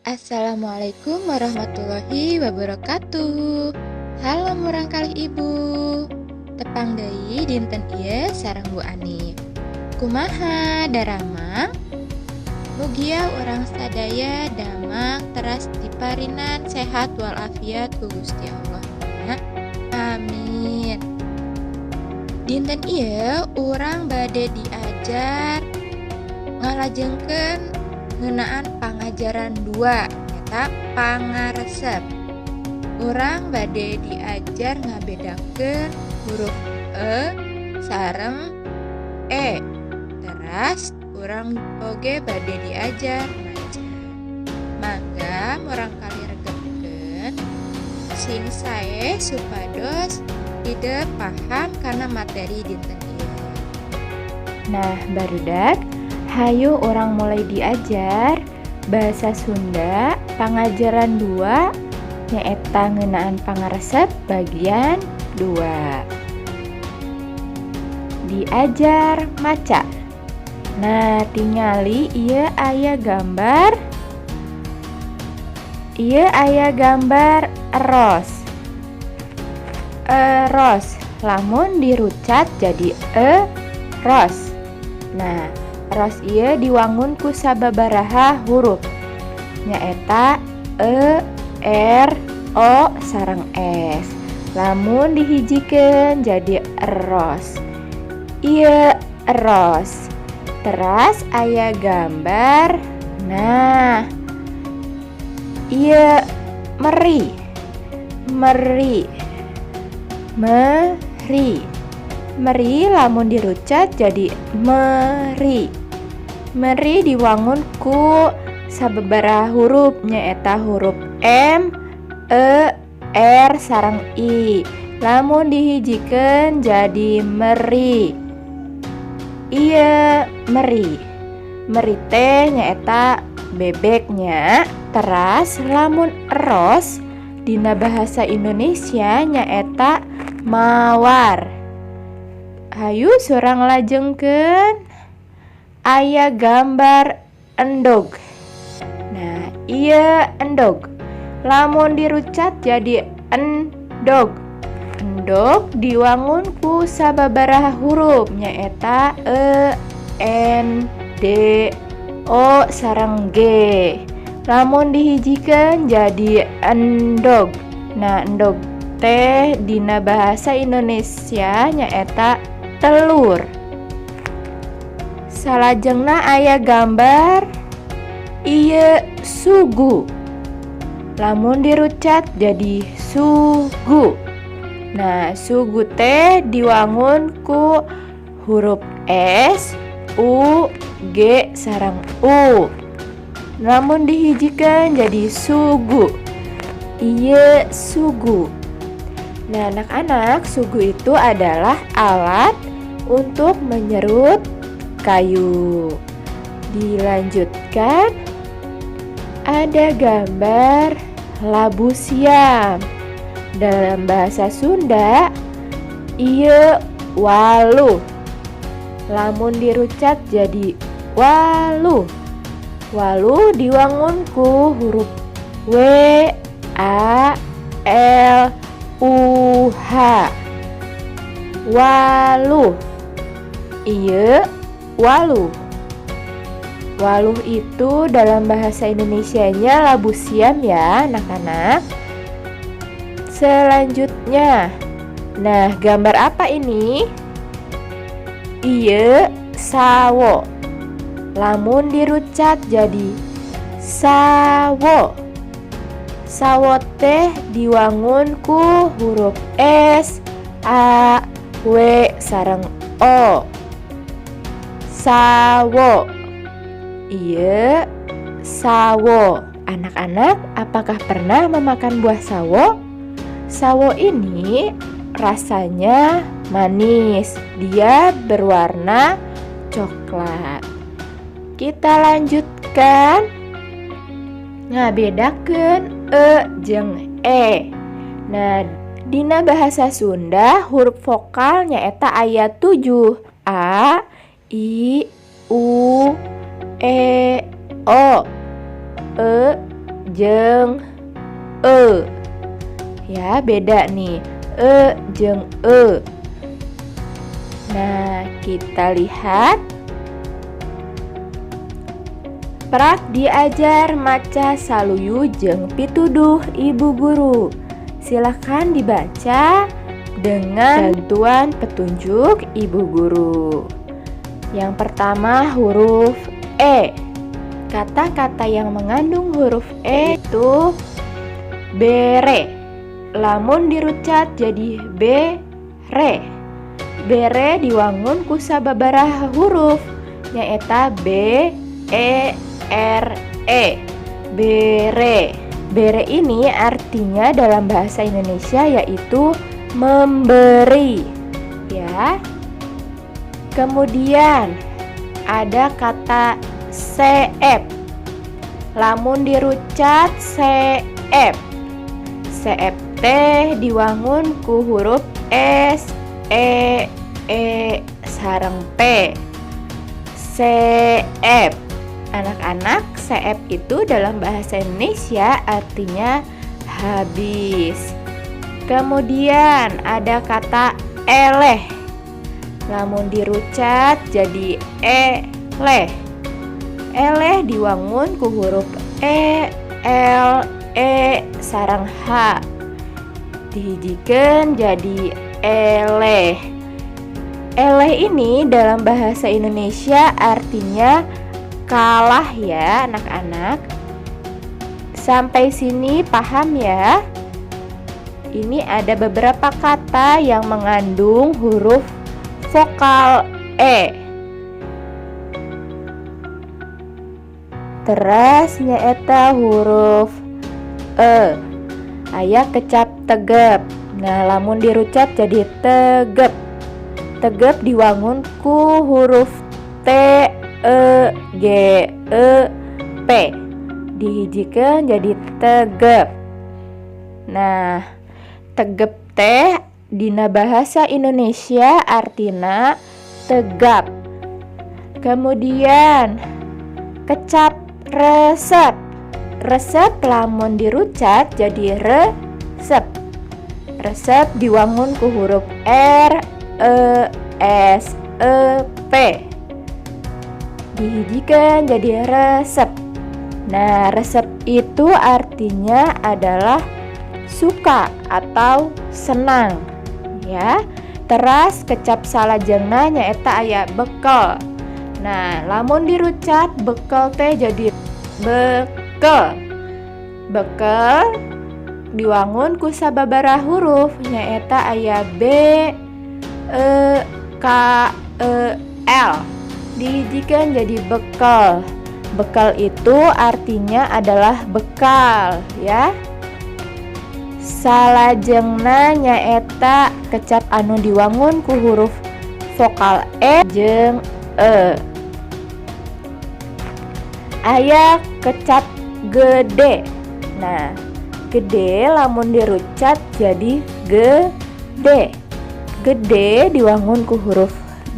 Assalamualaikum warahmatullahi wabarakatuh. Halo murangkalih ibu. Tepang deui dinten ieu sareng Bu Ani. Kumaha daramang? Mugia urang sadaya damang teras diparinan sehat walafiat ku Gusti Allah. Amin. Dinten ieu urang bade diajar ngalajengkeun ngeunaan pangajaran 2 nyata pangaresep. Urang bade diajar ngabedakeun huruf e sareng e. Teras urang oge bade diajar maca. Mangga murangkalih regepkeun sing sae supados hidep paham kana materi dinten ieu. Nah, barudak, hayu urang mulai diajar bahasa Sunda pangajaran 2 nyaeta ngeunaan pangaresep bagian 2. Diajar maca. Nah, tingali ieu aya gambar. Ieu aya gambar eros. Eros lamun dirucat jadi e-ros. Nah, ros ieu diwangun ku sababaraha huruf nyaeta e, r, o sareng s. Lamun dihijikeun jadi eros. Ieu eros. Teras aya gambar. Nah, ieu meri. Meri. Meri. Meri lamun dirucat jadi meri. Meri diwangun ku sababaraha huruf nyaeta huruf M, E, R sareng I. Lamun dihijikeun jadi meri. Ieu meri. Meri teh nyaeta bebeknya. Teras lamun eros dina bahasa Indonesia nyaeta mawar. Hayu surang lajengkeun. Aya gambar endog. Nah, ieu endog. Lamun dirucat jadi endog. Endog diwangun ku sababaraha huruf nyaeta e, n, d, o sareng g. Lamun dihijikeun jadi endog. Nah, endog teh dina bahasa Indonesia nyaeta telur. Salajengna aya gambar ieu sugu. Lamun dirucat jadi sugu. Nah, sugu teh diwangun ku huruf S, U, G sareng U. Lamun dihijikeun jadi sugu. Ieu sugu. Nah, anak-anak, sugu itu adalah alat untuk menyerut kayu. Dilanjutkan ada gambar labu siam. Dalam bahasa Sunda, ieu waluh. Lamun dirucat jadi waluh. Waluh diwangun ku huruf W, A, L, U, H. Waluh. Ieu waluh. Waluh itu dalam bahasa Indonesianya labu siam ya, anak-anak. Selanjutnya, nah, gambar apa ini? Ieu sawo. Lamun dirucat jadi sawo. Sawo teh diwangun ku huruf S, A, W sareng O. Sawo. Ieu sawo. Anak-anak, apakah pernah memakan buah sawo? Sawo ini rasanya manis. Dia berwarna coklat. Kita lanjutkan. Ngabedakeun e jeung e. Nah, Dina bahasa Sunda huruf vokal nyaeta aya 7: A, I, U, E, O, E, jeung E. Ya, beda nih. E jeung E. Nah, kita lihat. Prak diajar maca saluyu jeung pituduh ibu guru. Silahkan dibaca dengan bantuan petunjuk ibu guru. Yang pertama, huruf E. Kata-kata yang mengandung huruf E itu bere. Lamun dirucat jadi bere. Bere diwangun ku sababaraha huruf, nyaeta B, E, R, E. Bere. Bere ini artinya dalam bahasa Indonesia yaitu memberi, ya. Kemudian ada kata seep. Lamun dirucat seep. Seep teh diwangun ku huruf S, E, E, sareng P. Seep. Anak-anak, seep itu dalam bahasa Indonesia artinya habis. Kemudian ada kata eleh. Lamun dirucat jadi eleh. Eleh diwangun ku huruf E, L, E, sareng H. Dihijikeun jadi eleh. Eleh ini dalam bahasa Indonesia artinya kalah ya, anak-anak. Sampai sini paham ya? Ini ada beberapa kata yang mengandung huruf vokal E. Teras nyaeta huruf E. Aya kecap tegep. Nah, lamun dirucat jadi tegep. Tegep diwangun ku huruf T, E, G, E, P. Dihijikeun jadi tegep. Nah, tegep teh dina bahasa Indonesia artina tegap. Kemudian kecap resep. Resep lamun dirucat jadi resep. Resep diwangun ku huruf R, E, S, E, P. Dihijikeun jadi resep. Nah, resep itu artinya adalah suka atau senang, ya. Teras kecap salajengna nyaeta aya bekel. Nah, lamun dirucat bekel teh jadi bekel. Bekel diwangun ku sababaraha huruf, nyaeta aya B, E, K, E, L. Dihijikeun jadi bekel. Bekal itu artinya adalah bekal, ya. Salajengna nyaeta kecap anu diwangun ku huruf vokal E jeung E. Aya kecap gede. Nah, gede lamun dirucat jadi gede. Gede diwangun ku huruf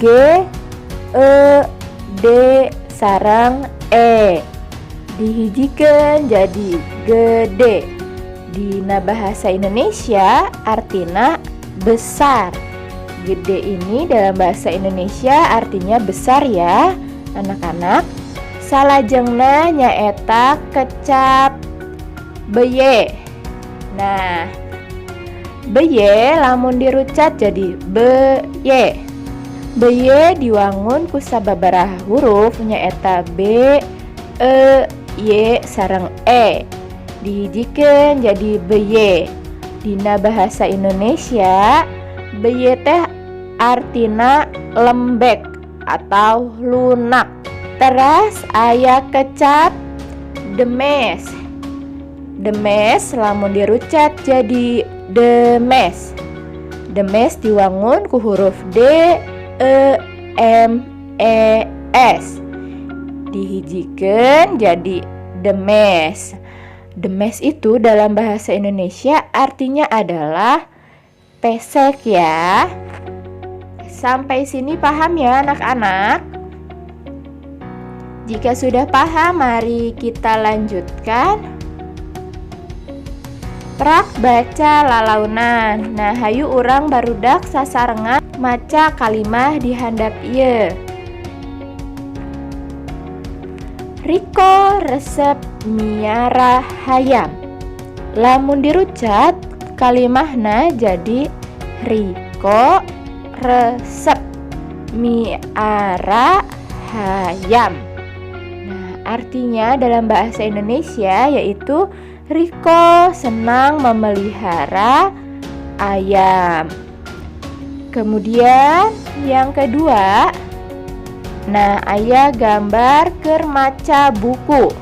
G, E, D, sareng E. Dihijikeun jadi gede. Dina bahasa Indonesia artina besar. Gede ini dalam bahasa Indonesia artinya besar ya, anak-anak. Salajengna nyaeta kecap beye. Nah, beye lamun dirucat jadi beye. Beye diwangun ku sababaraha huruf, nyaeta B, E, Y, sareng E. Dihijikeun jadi beye. Dina bahasa Indonesia beye teh artina lembek atau lunak. Teras aya kecap demes. Demes lamun dirucat jadi demes. Demes diwangun ku huruf D, E, M, E, S. Dihijikeun jadi demes. Demes itu dalam bahasa Indonesia artinya adalah Pesek ya. Sampai sini paham ya, anak-anak? Jika sudah paham, mari kita lanjutkan. Prak baca lalaunan. Nah, hayu urang barudak sasarengan maca kalimah di handap ieu. Riko resep miara hayam. Lamun dirucat, kalimahna jadi Riko resep miara hayam. Nah, artinya dalam bahasa Indonesia yaitu Riko senang memelihara ayam. Kemudian yang kedua, nah, aya gambar keur maca buku.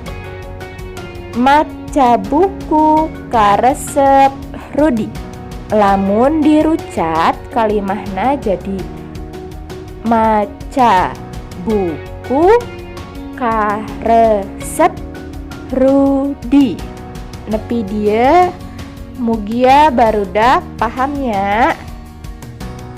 Maca buku karesep Rudi. Lamun dirucat, kalimahna jadi maca buku karesep Rudi. Nepi dieu mugia barudak paham nya.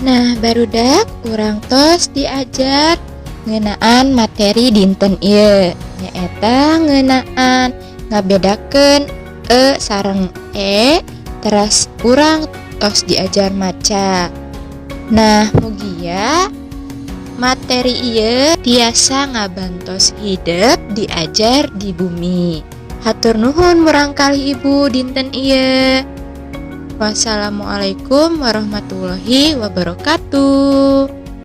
Nah, barudak, urang tos diajar ngeunaan materi dinten ieu, nyaeta ngeunaan ngabedakeun e sareng e. Teras urang tos diajar maca. Nah, mugia materi ieu tiasa ngabantos hidep diajar di bumi. Hatur nuhun murangkalih Ibu dinten ieu. Wassalamualaikum warahmatullahi wabarakatuh.